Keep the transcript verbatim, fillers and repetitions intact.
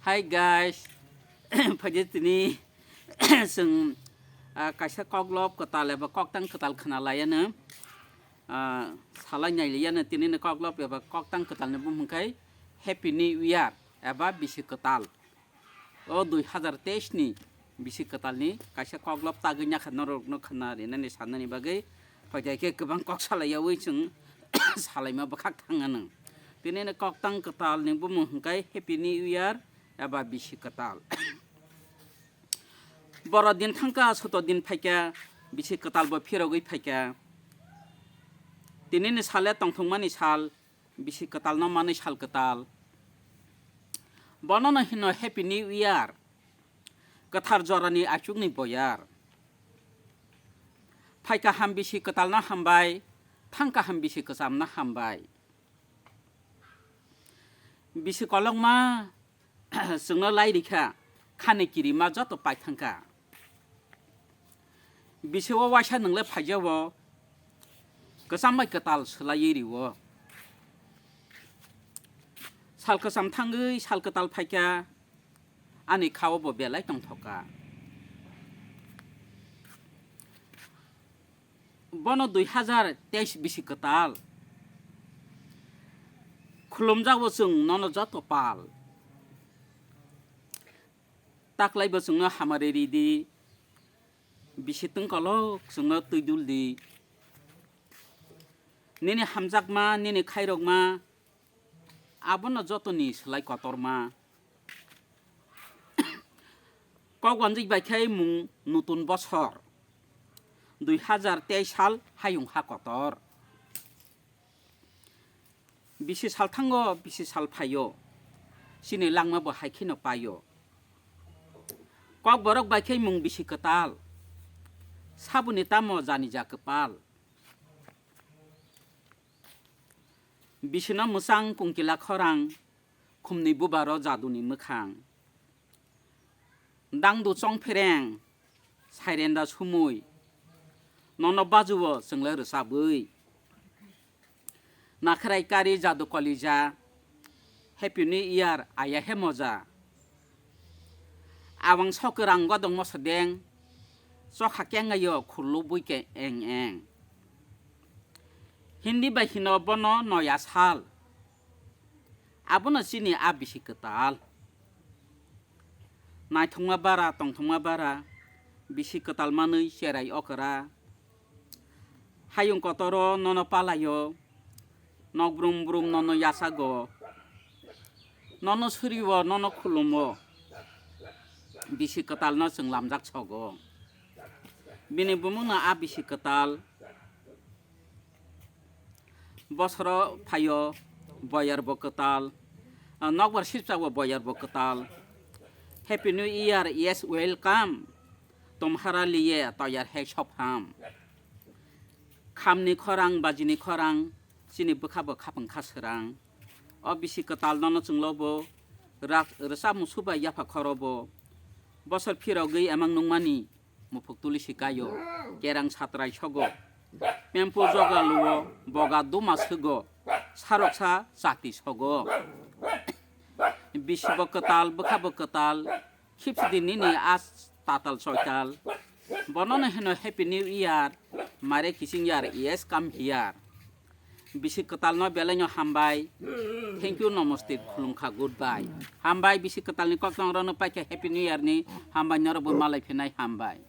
Hi guys, phaidi tini chwng ah, kaisa koklop kwtal eba koktang kwtal khna laiano ah, salai nai liano tinini koklop eba koktang kwtalni bumung khai Happy New Year eba bisi kwtal. O dui hazar teis ni bisi kwtalni kaisa koklop tagwi nyakha norokno khna rinani sanani bagwi phaidi khe kwbang kok salai yawi chwng salaima bwkhak thangano. Tinini koktang kwtalni bumung hwnkhe Happy New Year eba bisi kwtal. Boro din thangkha, soto din phaikha, bisi kwtal bo phirogwi phaikha. Tinini sale tongthokmani sal, bisi kwtalno manwi sal kwtal. Bonono hino Happy New Year, kwthar jorani achukni boyar. Phaikha ham bisi kwtalno hambai, thangkha ham bisi kwchamno hambai. Bisi kolokma chwngno lai rikha, khani kirima joto paithangkha. Bisi o waisa nwngle phaijao, kwcham bai kwtal swlaiwi rio. Sal kwcham thangwi sal kwtal phaikha, ani khao bo belai tongthokha. Bono dui hazar teis bisi kwtal. Khulumjago chwng nono joto pal. Taklai bo chwngno hamari ridi. Bisi tungkolok chwngno twi duldi. Nini hamjakma, nini khairokma, abono jotoni swlai kotorma. Kok wanjik bai khe mung nutun bosor. Dui hazar teis sal hayung ha kotor. Bisi sal thango, bisi sal phaio. Chini langma bo hai kheno paio. Kok borok bai khe mung bisi kwtal. Sabuni tamo jani ja kwpal. Bisino mwchang kungkila khorang, khumni bubaro jaduni mwkhang. Dangdu chongphereng, sairenda sumui, nono bajuo chwngle rwchabwi. Nakhrai kari jadu kolija, Happy New Year aya he moja. Awang sokwrang godong moso deng, chokha kengaio khullu buike eng eng. Hindi bai hino bono noya sal. Abono chini a bisi kwtal. Naithokma bara, tongthokma bara, bisi kwtal manwi cherai okra. Hayung kotoro nono palaio, nok brum brum nono yachago. Nono surio, nono khulumo. Bisi kwtalno chwng lamjak sogo. Bini bumungno a bisi kwtal. Bosoro phaio, boyar bo kwtal. Ah, nokbar sipsa bo boyar bo kwtal. Happy New Year, yes, welcome. Tumhara liye toyar hai sob ham. Khamni khorang, bajini khorang, chini bwkha bo khapang kha swrang. O bisi kwtal nono chwnglo bo, rak-, rwchapmung subai yapha khoro bo. Bosor phirogwi emang nungmani, muphuk tulisi kaio, kerang satrai sogo, pempu joga luo, boga duma swgo, saroksa chati sogo. Bisi bo kwtal, bwkha bo kwtal, khipsidi nini a tatal soital. Bonono hino Happy New Year, mare kising year, yes, come here. Bisi kwtalno belaino hambai. Thank you, namaste, khulumkha, goodbye. Hambai, bisi kwtalni koktong rwno paikha Happy New Year ni hambai, norokbo malai phinai hambai.